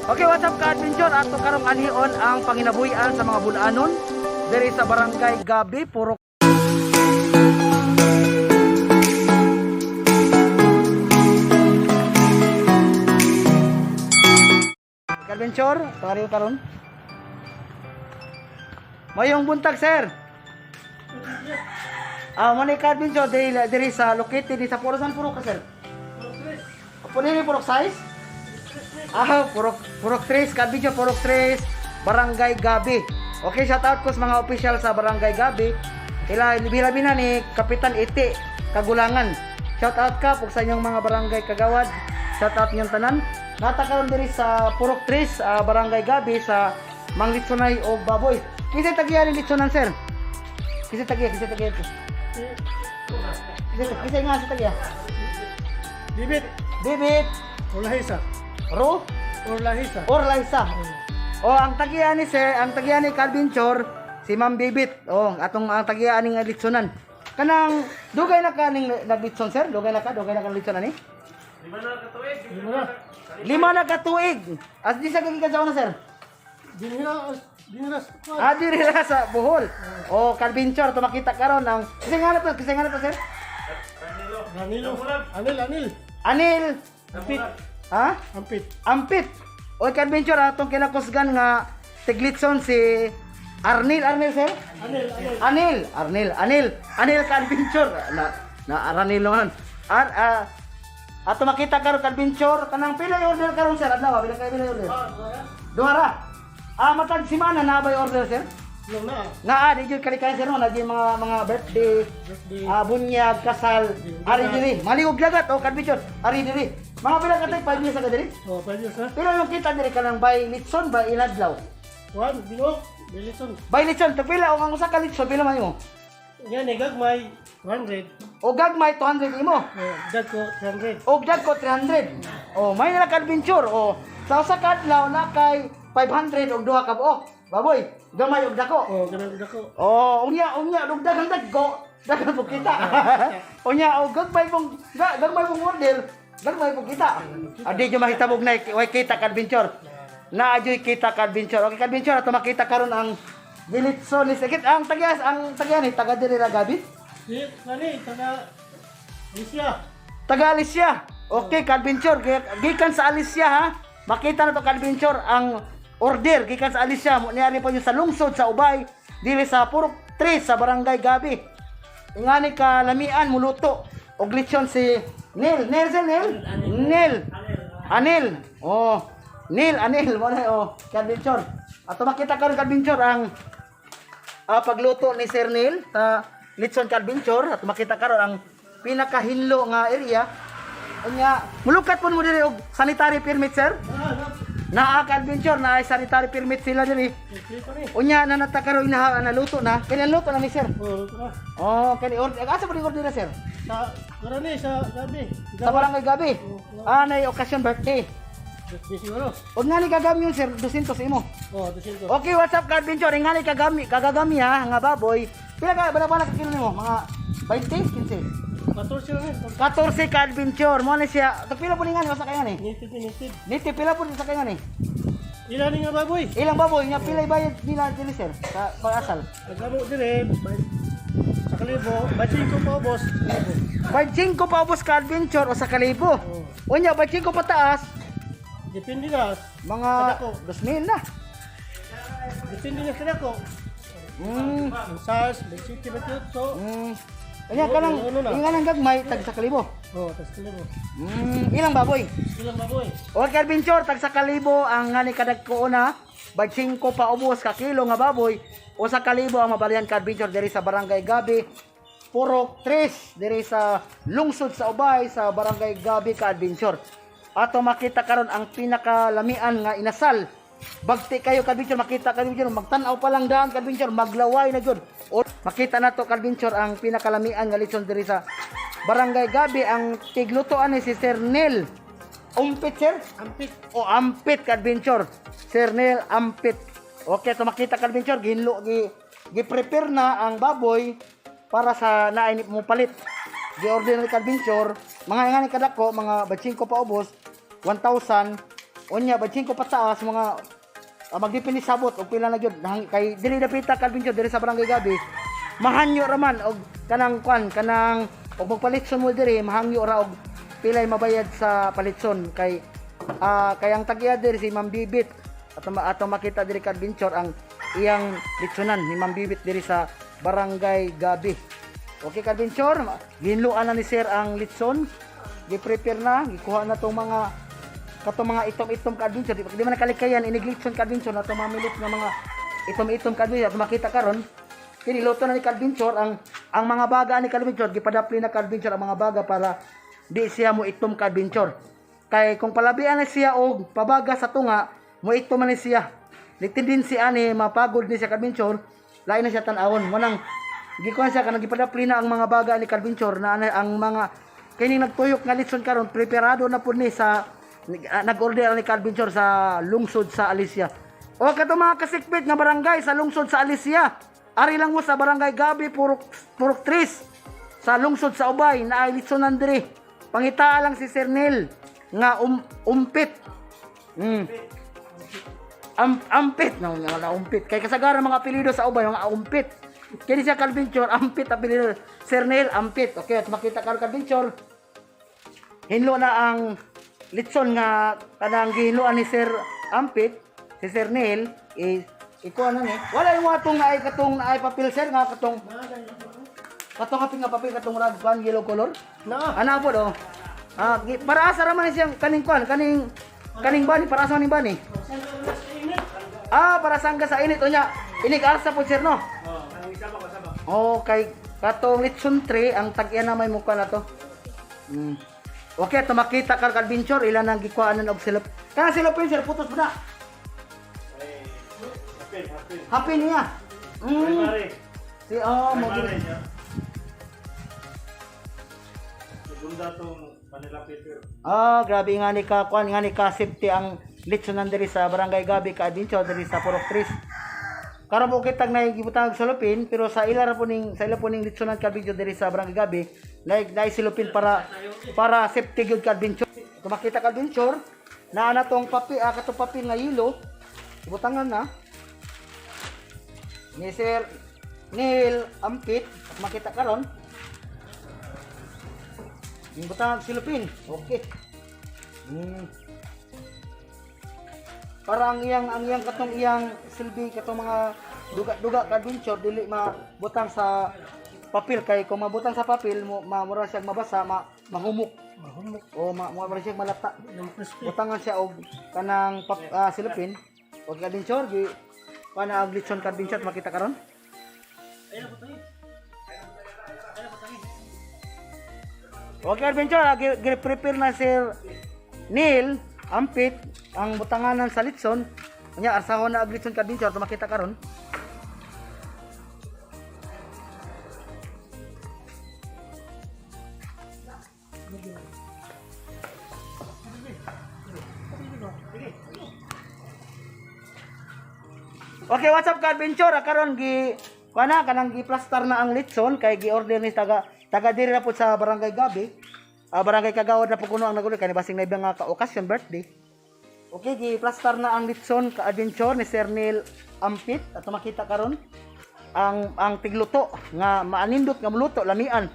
Okay, what's up ka-adventure? Ato karong anhion ang panginabuhian sa mga bulanon diri sa Barangay Gabi, Purok. Ka-adventure, pariyo karon. Mayong buntag, sir. Ah, mo ni ka-adventure diri, diri sa located di sa Purok, san Purok ka, sir? Puno ni Purok size? Ah, Purok Purok 3, ka-adventure, Purok 3, Barangay Gabi. Okay, shout out ko sa mga official sa Barangay Gabi. Ila labi na ni Kapitan Iti Kagulangan. Shout out ka pug sa inyong mga barangay kagawad. Shout out inyong tanan. Nata karon diri sa Purok 3, Barangay Gabi sa Manglitsonay og Baboy. Kinsa tagiya ni litsonan, sir? Kinsa tagiya, kinsa tagiya? Kinsa kinsa nga sa tagiya? Bibit, Bibit, Orlahisa. Ro, Orlahisa. Orlaisa. O ang tagiya ni sir, ang tagiya ni Calvin Chor, si Ma'am Bibit. O atong ang tagiya ning litsonan. Kanang dugay na ka ning naglitson, sir? Dugay na ka litson ani? Lima na. 5 na ka tuig. As di sa gikan sa una, sir? Dinira, dinira. Ah, diri ra sa Bohol. O Calvin Chor, to makita karon ang kasi nga na to, kasi nga na to, sir? Ranilo. Anil, Anil. Anil, Ampit. ha? Ampit. Ampit. O Calvin Chor, atong kinakusgan nga tiglitson si Arnil, Arnil, sir? Anil, Anil. Anil, Arnil, Anil, Anil ka-adventure. Na na Aranil naman. Ar ah, ato makita karon ka-adventure kanang pila yung order karon, sir? Adlaw, pila kay pila yung order? Duha ra. Ah, matag semana na ba yung order, sir? Lang na. Nga ah, di jud kali sir no, na jud mga birthday, Birthday. ah, bunyag, kasal, ari diri. Maligog lagat o ka-adventure. Ari diri. Mga pila ka tay 5 years ka diri? Oh, 5 years na. Pila yung kita diri kanang by litson by inadlaw? One, Binok, Bilison. By litson, tag pila o ang usa ka litson pila man imo? Yan, eh, gagmay, 200. O gagmay 200 imo. Oh, dagko, 300. Og dagko 300. Oh, may nila ka-adventure. Oh, sa usa ka adlaw na kay 500 og duha ka buok. Baboy, gamay og dako. Oh, ganun dako. Oh, unya unya og daghang dagko, daghang pud kita. Unya og gagmay mong gagmay mong order, gagmay pud kita. Adi jud mahitabog na way kita ka adventure. Na adyoy kita ka adventure. Okay, ka adventure ato makita karon ang Gilitson ni Sakit ang tagyas ang tagyan ni taga diri ra Gabi. Di, nani, taga, Alicia. Taga Alicia. Okay, ka-adventure. Gikan sa Alicia ha. Makita na to, ka-adventure, ang order gikan sa Alicia. Mo niari pa yun sa lungsod sa Ubay diri sa Purok 3 sa Barangay Gabi. Ingani ka lamian muluto og lechon si Neil. Neil sir, Neil? Neil. Anil. Oh. Neil, Anil mo na oh, ka-adventure. Ato makita karon, ka-adventure, ang pagluto ni Sir Neil sa Litson ka-adventure at makita karon ang pinakahinlo nga area. Unya, mulukat pud mo diri og sanitary permit, sir? Ah, na. Naa ka-adventure, naa sanitary permit sila diri. Complete pa ni. Unya na nata karon inaha naluto na. Kani luto na ni sir? Oh, luto na. Oh, kani order. Asa po ni order na, sir? Sa, garani, sa gabi. Sa Barangay Gabi. Ah, nay occasion birthday. Birthday siguro. Og nga ni gagami yun, sir, 200 imo. Oh, 200. Okay, what's up ka-adventure? Nga ni kagami, kagagami ha, nga baboy. Pila ka bala bala ka kilo nimo? Mga 20, 15. 14 na ni. 14 ka-adventure. Mo na siya. Tag pila po ni nga ni usa kayo ni? Native, native. Niti pila po ni sa kayo ni? Ilan nga baboy? Ilang baboy nga pila ibayad nila dili, sir, sa pag-asal? Nagamo dire, sa kalibo, 25 pa boss. Kalibo. 25 pa ubos ka-adventure o sa kalibo. Oo. Unya 25 pataas, Depende na. mga Kadako. 2,000 na. Depende na sa dako. Ang size, 27, 28. Unya kanang Ano na? inga nang gagmay tag sa kalibo. Oh, tas kalibo. Ilang baboy? Ilang baboy? O ka-adventure, tag sa kalibo ang ngani kadagko na 25 pa ubos ka kilo nga baboy o sa kalibo ang mabalian ka-adventure diri sa Barangay Gabi. Purok 3 diri sa lungsod sa Ubay sa Barangay Gabi ka-adventure. Ato makita karon ang pinakalamian nga inasal. Bagti kayo ka-adventure, makita ka-adventure, magtan-aw pa lang daan ka-adventure, maglaway na jud. O makita nato ka-adventure ang pinakalamian nga litson diri sa Barangay Gabi ang tiglutoan ni si Sir Neil. Umpit, sir? Ampit. O ampit ka-adventure. Sir Neil Ampit. Okay, to makita ka-adventure, ginlo gi gi-prepare na ang baboy para sa naay mo palit. Gi-order ni ka-adventure, mga nga ni kadako, mga 25 pa ubos, 1,000. Unya 25 pataas mga magdipindi sabot og pila na gyud. Kay dili dapita ka-adventure diri sa Barangay Gabi, mahanyo ra man og kanang kwan, kanang og magpalitson mo diri, mahangyo ra og pilay mabayad sa palitson kay kay ang tag-iya diri si Ma'am Bibit. At ato makita diri ka-adventure ang iyang litsonan ni Ma'am Bibit diri sa Barangay Gabi. Okay ka-adventure, ginluan na ni sir ang litson, gi-prepare na, gikuha na tong mga katong mga itom-itom ka-adventure. Di man nakalikayan inig litson ka-adventure na itong mga milit nga mga itom-itom ka-adventure at makita karon kini luto na ni ka-adventure ang mga baga ni ka-adventure. Gipadapli na ka-adventure ang mga baga para di siya mo itom ka-adventure, kay kung palabian na siya og pabaga sa tunga, mo itom man ni siya. Di tendency ani mapagod ni siya ka-adventure, lain na siya tan-awon mo nang gikuan siya kanang gipadapli na ang mga baga ni ka-adventure na ang mga kining nagtuyok nga litson karon, preparado na pud ni sa nag-order ni ka-adventure sa lungsod sa Alicia. O kato mga kasikbit nga barangay sa lungsod sa Alicia. Ari lang mo sa Barangay Gabi, Purok Purok Tris sa lungsod sa Ubay na ay litsonan diri. Pangitaa lang si Sir Neil nga umpit. Ampit no nga na umpit kay kasagaran mga apelyido sa Ubay mga umpit. Kini siya ka-adventure, ampit apelyido. Sir Neil Ampit. Okay, at makita ka ka-adventure, hinlo na ang litson nga kanang gihinloan ni Sir Ampit, si Sir Neil is ikuha na ni. Wala yung atong naay katong naay papel sir nga katong katong kapin nga papel katong rag kwan yellow color. Na. Ana po do. Para asa ra man ni siyang kaning kwan, kaning kaning bani, para asa man ning bani. Para sangga sa init unya. Inig arsa po sir no. Oh, ang isa pa kasama. Oh, kay katong litson tray ang tag-iya na may mukha na to. Okay, to makita ka adventure ilan ang gikuanan og silop. Kana silopin sir, putos ba na? Happy, happy. Happy niya. Primary. Si oh, mo Primary niya. Segunda tong Manila paper. Grabe nga ni ka kuan nga ni ka safety ang litson diri sa Barangay Gabi ka adventure diri sa Purok Tris. Karon po kitag na gibutang og silupin, pero sa ila ra po ning sa ila po ning litsonan ka video diri sa Barangay Gabi, like na silupin para para safety gyud ka adventure. Kung makita ka adventure, naa na tong papel, katong papel nga yelo, ibutangan na ni Sir Neil Ampit at makita karon ibutangan og silupin. Okay. Para ang iyang katong iyang silbi katong mga duga-duga ka adventure dili mabutang sa papel, kay kung mabutang sa papel mo mura siyang mabasa, mahumok Mahumok. o mura siyang malata. Yung crispy. Butangan siya og kanang silupin og adventure gi pana ang litson ka adventure makita karon. Ayun na tayo. Okay adventure, gi-prepare na Sir Neil Ampit ang butanganan sa litson. Nya arsahon na og litson ka adventure to makita karon. Okay, what's up ka adventure? Karon gi kana kanang gi plaster na ang litson kay gi-order ni taga taga diri na po sa Barangay Gabi. Barangay Kagawad na po kuno ang nagulo kay basing na ibang nga ka okasyon birthday. Okay, gi plaster na ang litson ka adventure ni Sir Neil Ampit at makita karon ang tigluto nga maanindot nga muluto lamian.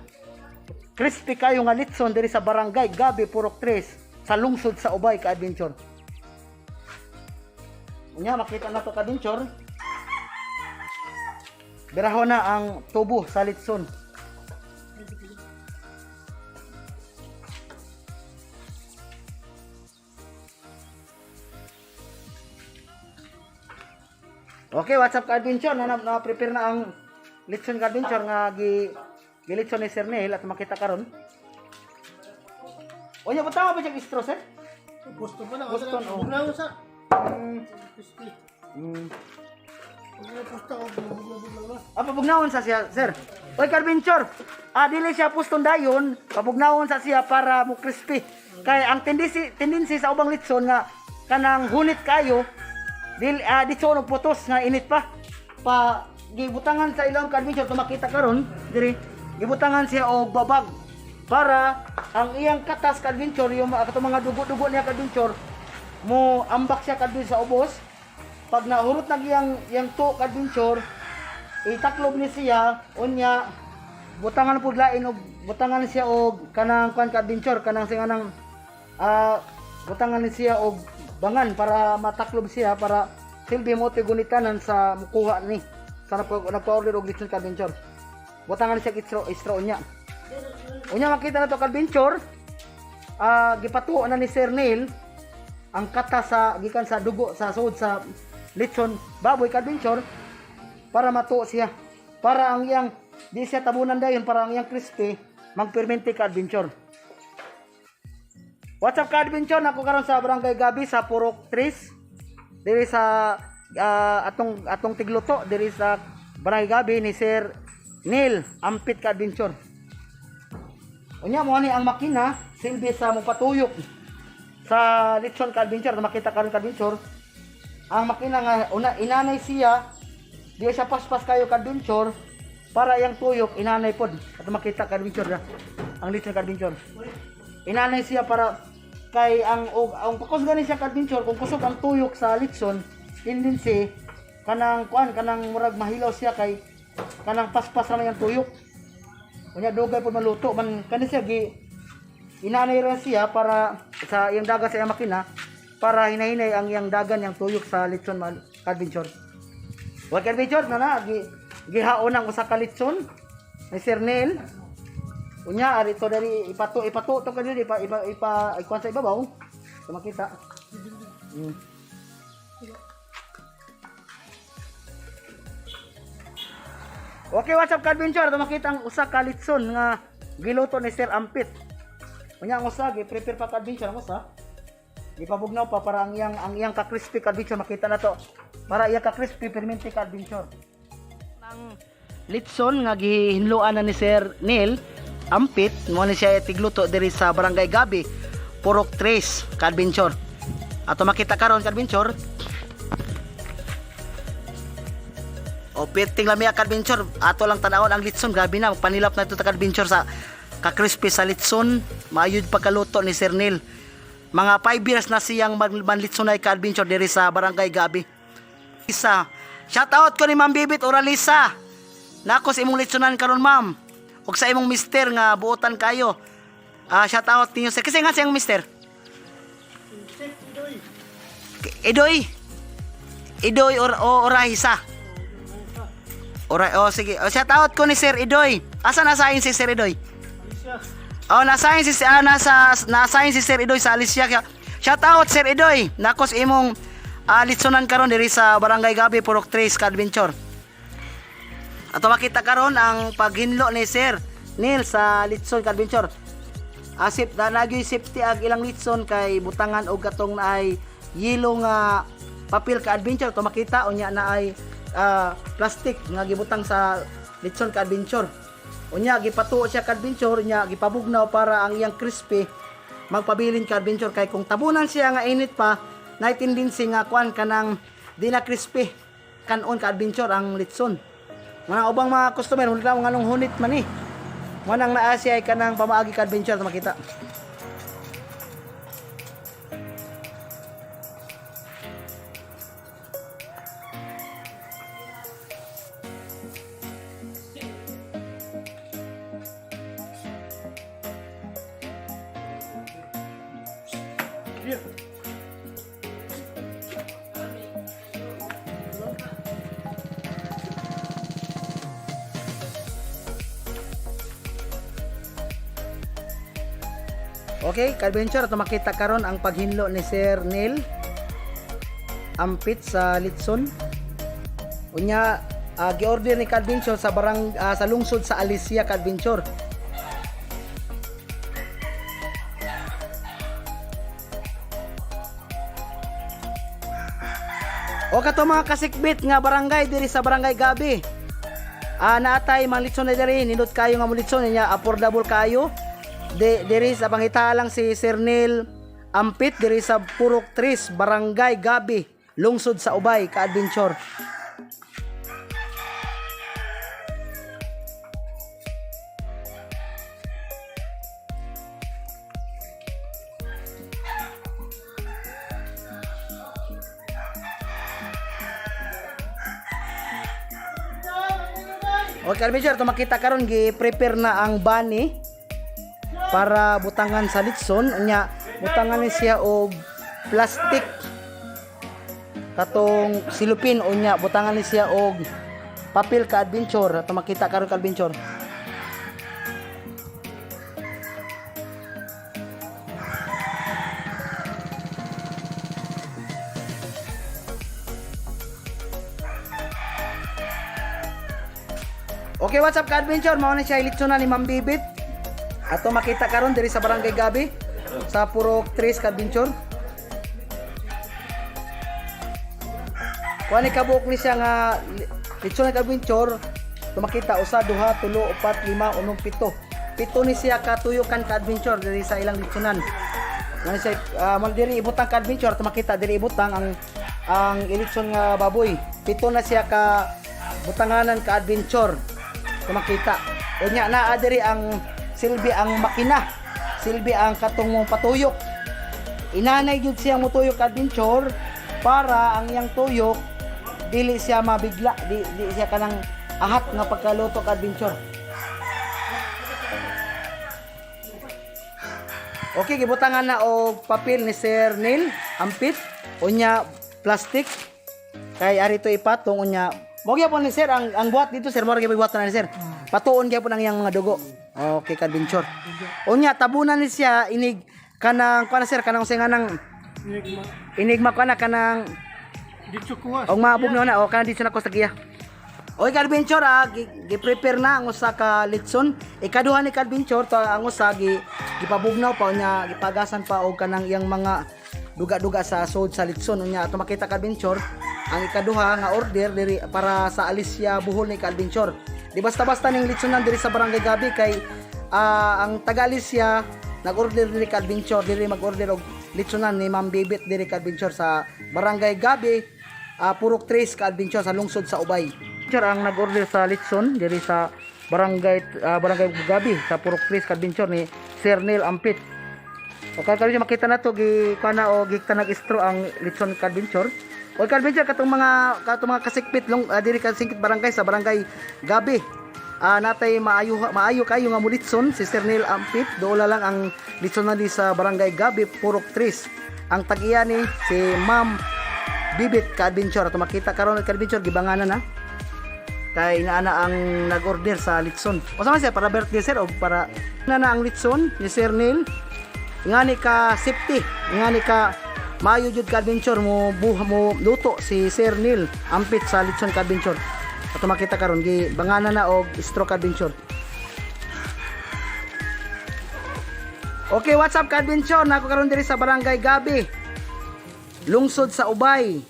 Crispy kayo nga litson diri sa Barangay Gabi, Purok Tres sa lungsod sa Ubay ka adventure. Unya makita na to ka adventure. Biraho na ang tubo sa litson. Okay, what's up ka adventure? Na prepare na ang litson ka adventure nga gi gilitson ni Sir Neil at makita karon. Unya butang ba siyang istro sir? Gusto mo na. Gusto, oh. Bugnaw sa. Crispy. Pag gusto ko, bugnaw na. Pabugnawon sa siya, sir. Oy, Carbenchor. Dili siya puston dayon, pabugnawon sa siya para mo crispy. Kay ang tendency sa ubang litson nga kanang hunit kayo, dili ditso og putos nga init pa. Pa gibutangan sa ilong Carbenchor to makita karon diri, gibutangan siya og babag para ang iyang katas Carbenchor, yung katong mga dugo-dugo niya Carbenchor, Mo ambak siya kadto sa ubos. Pag nahurot na iyang iyang to kadventure, itaklob ni siya unya butangan pud lain og butangan siya og kanang kuan kadventure, kanang singanang butangan ni siya og bangan para mataklob siya, para silbi mo gunitanan sa mukuha ni sa nagpa-order og litson kadventure. Butangan siya istro istro unya. Unya makita na to kadventure, gipatuo na ni Sir Neil ang kata sa gikan sa dugo sa sud sa litson baboy kadventure para matuo siya, para ang iyang di siya tabunan dayon, para ang iyang crispy magpermente ka adventure. What's up ka adventure, nako karon sa Barangay Gabi sa Purok 3 diri sa atong atong tigluto diri sa Barangay Gabi ni Sir Neil Ampit ka adventure. Unya mo ani ang makina silbi sa mopatuyok sa litson ka adventure. Makita karon ka adventure ang makina nga una inanay siya, di siya paspas kayo ka adventure, para yang tuyok inanay pod at makita ka adventure na ang litson ka adventure. Inanay siya para kay ang og ang pakos gani siya ka adventure, kung kusog ang tuyok sa litson, tendency kanang kuan kanang murag mahilaw siya kay kanang paspas ra man yang tuyok. Unya dugay pod maluto man kani siya, gi inanay ra siya para sa iyang dagan sa iyang makina para hinahinay ang iyang dagan yang tuyok sa litson man adventure. Wa adventure na na gi gihaon ang usa ka litson ni Sir Neil. Unya ari to dari ipato ipato to kanil ipa ipa ipa ikuan sa ibabaw. So makita. Okay, what's up ka-adventure? Ito makita ang usa ka litson nga giluto ni Sir Ampit. Unya ang usa gi-prepare pa ka-adventure ang usa. Gipabugnaw pa para ang iyang ka-crispy ka-adventure makita na to. Para iyang ka-crispy permente ka-adventure. Ang litson nga gihinloan na ni Sir Neil Ampit, mo ni siya tigluto diri sa Barangay Gabi, Purok 3 ka-adventure. Ato makita karon ka-adventure. O perting lami ka-adventure, ato lang tanawon ang litson, grabe na panilap na ito ta ka-adventure sa ka-crispy sa litson, maayod pagkaluto ni Sir Neil. Mga 5 years na siyang manlitsonay ka-adventure diri sa Barangay Gabi. Isa. Shout out ko ni Ma'am Bibit Oralisa. Nako sa imong litsonan karon ma'am. Ug sa imong mister nga buotan kayo. Shout out ninyo sir. Kasi nga siyang mister. Check, Idoy. Idoy. Idoy or o Orahisa. Ora, oh sige. Oh, shout out ko ni Sir Idoy. Asa nasayin si Sir Idoy? Alicia. Oh, nasayin si nasa nasayin si Sir Idoy sa Alicia. Shout out Sir Idoy. Nako sa imong litsonan karon diri sa Barangay Gabi, Purok 3 ka Adventure. Ato makita karon ang paghinlo ni Sir Neil sa litson ka Adventure. Asip na nagyoy safety ag ilang litson kay butangan og katong naay yelo nga papel ka adventure to makita, unya na ay plastic nga gibutang sa litson ka adventure. Unya gipatuo siya ka adventure, unya gipabugnaw para ang iyang crispy magpabilin ka adventure, kay kung tabunan siya nga init pa na tendency nga kuan kanang di na crispy kanon ka adventure ang litson. Mga ubang mga customer wala nganong hunit man eh. Mo nang naa siya ay kanang pamaagi ka adventure to makita. Here. Okay, ka-adventure ato makita karon ang paghinlo ni Sir Neil Ampit sa litson. Unya gi-order ni ka-adventure sa barang sa lungsod sa Alicia ka-adventure. O kato mga kasikbit nga barangay diri sa Barangay Gabi. Naatay mga litson na diri, nindot kayo nga mo litson niya, affordable kayo. De diri sa pangita lang si Sir Neil Ampit diri sa Purok 3, Barangay Gabi, lungsod sa Ubay, ka-adventure. Okay, ka-adventure, to makita karon gi-prepare na ang bani para butangan sa litson. Unya, butangan ni siya og plastic katong silupin. Unya, butangan ni siya og papel, ka-adventure. Ato makita karon, ka-adventure. Okay, what's up, ka-adventure? Mao na siya litson na ni Ma'am Bibit. Ato makita karon diri sa Barangay Gabi sa Purok 3, ka-adventure. Kuha ni kabuok ni siya nga litson na, ka-adventure. Tumakita usa, duha, tulo, upat, lima, unom, pito. Pito ni siya katuyukan, ka-adventure, diri sa ilang litsonan. Ngani siya mal diri ibutang, ka-adventure. Tumakita diri ibutang ang ilitson nga baboy. Pito na siya ka butanganan, ka-adventure. Tumakita. Unya naa diri ang silbi ang makina. Silbi ang katong mong patuyok. Inanay gyud siya motuyok, adventure, para ang iyang tuyok dili siya mabigla, di siya kanang ahat nga pagkaluto, adventure. Okay, gibutangan na og papel ni Sir Neil Ampit, unya plastic kay ari to ipatong. Unya mo gyapon ni sir ang buhat dito, sir, mo gyapon buhat na ni sir. Patuon gyapon ang iyang mga dugo. Okay, ka-adventure. Unya tabunan ni siya inig kanang kuan na, sir, kanang unsay nga nang Enigma. Enigma kuan na kanang Dito kuha. og maabog na o kanang dito na ko sa giya. Oy, ka-adventure, gi-prepare na ang usa ka litson. Ikaduha ni, ka-adventure, to ang usa gipabugnaw pa, unya gipagasan pa og kanang iyang mga duga-duga sa sod sa litson. Unya ato makita, ka-adventure, ang ikaduha nga order diri para sa Alicia Bohol ni, ka-adventure. Di basta-basta ning litsonan diri sa Barangay Gabi kay ang taga Alicia nag-order diri, ka-adventure, diri mag-order og litsonan ni Ma'am Bibit diri, ka-adventure, sa Barangay Gabi, Purok 3, ka-adventure, sa lungsod sa Ubay. Adventure, ang nag-order sa litson diri sa barangay Gabi sa Purok 3, ka-adventure, ni Sir Neil Ampit. O ka-adventure, makita na to gi kuan na o gikta nag-istro ang litson, ka-adventure. O ka-adventure, katong mga kasikpit long diri kasingkit barangay sa Barangay Gabi. Natay maayo maayo kayo nga mulitson si Sir Neil Ampit, dola lang ang litson na di sa Barangay Gabi, Purok 3. Ang tag-iya ni si Ma'am Bibit, ka-adventure. Ato makita karon, ka-adventure, gibanganan na kay naa na ang nag-order sa litson. O sama siya para birthday, sir, o para na ang litson ni Sir Neil. Ngani ka safety, ngani ka maayo jud, ka-adventure, mo buha mo luto si Sir Neil Ampit sa litson, ka-adventure. Ato makita karon gi banganan na og stroke, adventure. Okay, what's up, ka-adventure? Nako karon diri sa Barangay Gabi, lungsod sa Ubay.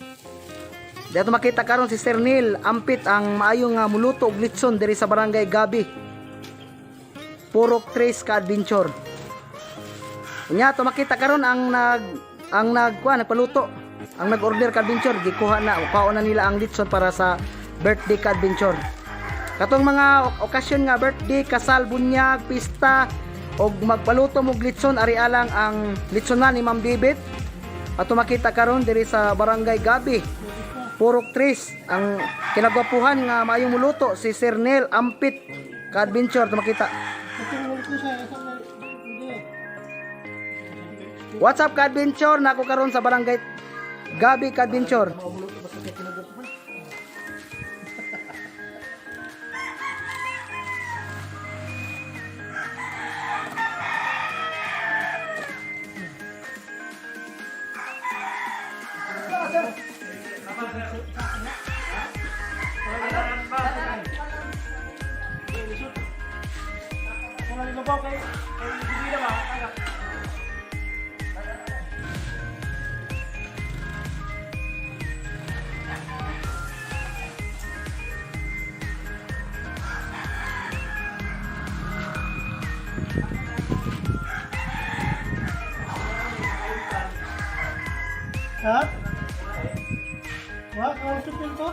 Dito makita karon si Sir Neil Ampit ang maayo nga muluto og litson diri sa Barangay Gabi, Purok 3, ka-adventure. Unya to makita karon ang nag kuan nagpaluto. Ang nag-order, ka-adventure, gikuha na, kuhaon na nila ang litson para sa birthday, ka-adventure. Katong mga okasyon nga birthday, kasal, bunyag, pista og magpaluto mo og litson, ari alang ang litson na ni Ma'am Bibit. Ato makita karon diri sa Barangay Gabi, Purok Tres, ang kinagwapuhan nga maayong muluto si Sir Neil Ampit, ka-adventure, ato makita. What's up, ka-adventure? Nako karon sa Barangay Gabi, ka-adventure. Ha? Wa, kausapin ko?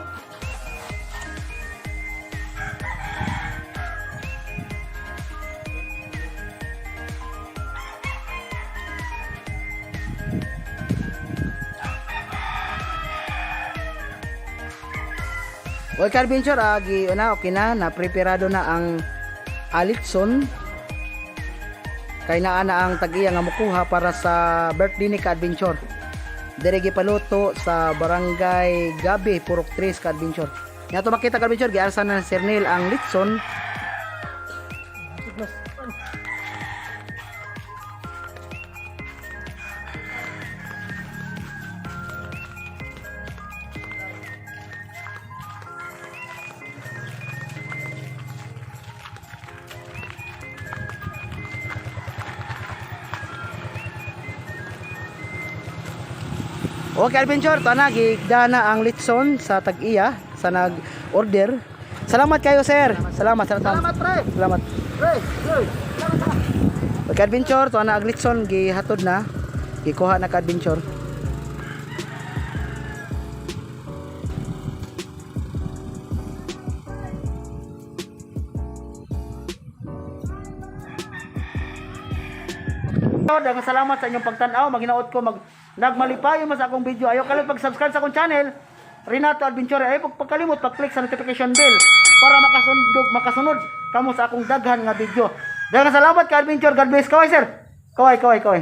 Okay, ka-adventure, agi na, okay na, na-preparado na ang litson. Kay naa na ang tag-iya nga mukuha para sa birthday ni ka-adventure. Dire gipaluto sa Barangay Gabi, Purok 3, ka-adventure. Nga to makita, ka-adventure, giarsa na ni Sir Neil ang litson. Okay, adventure, to na gigda na ang litson sa tag-iya sa nag-order. Salamat kayo, sir. Salamat, salamat. Salamat, pre. Salamat. Pre, pre. Okay, adventure, to na ang litson gihatod na. Gikuha na ka, adventure. Daghang salamat sa inyong pagtan-aw. Maginaot ko mag nagmalipayon mo sa akong video. Ayaw kalimot pag-subscribe sa akong channel, Renato Adventure. Ayaw pagkalimot pag-click sa notification bell para makasunod kamo sa akong daghan nga video. Daghang salamat ka, adventure. God bless. Kaway, sir. Kaway, kaway, kaway.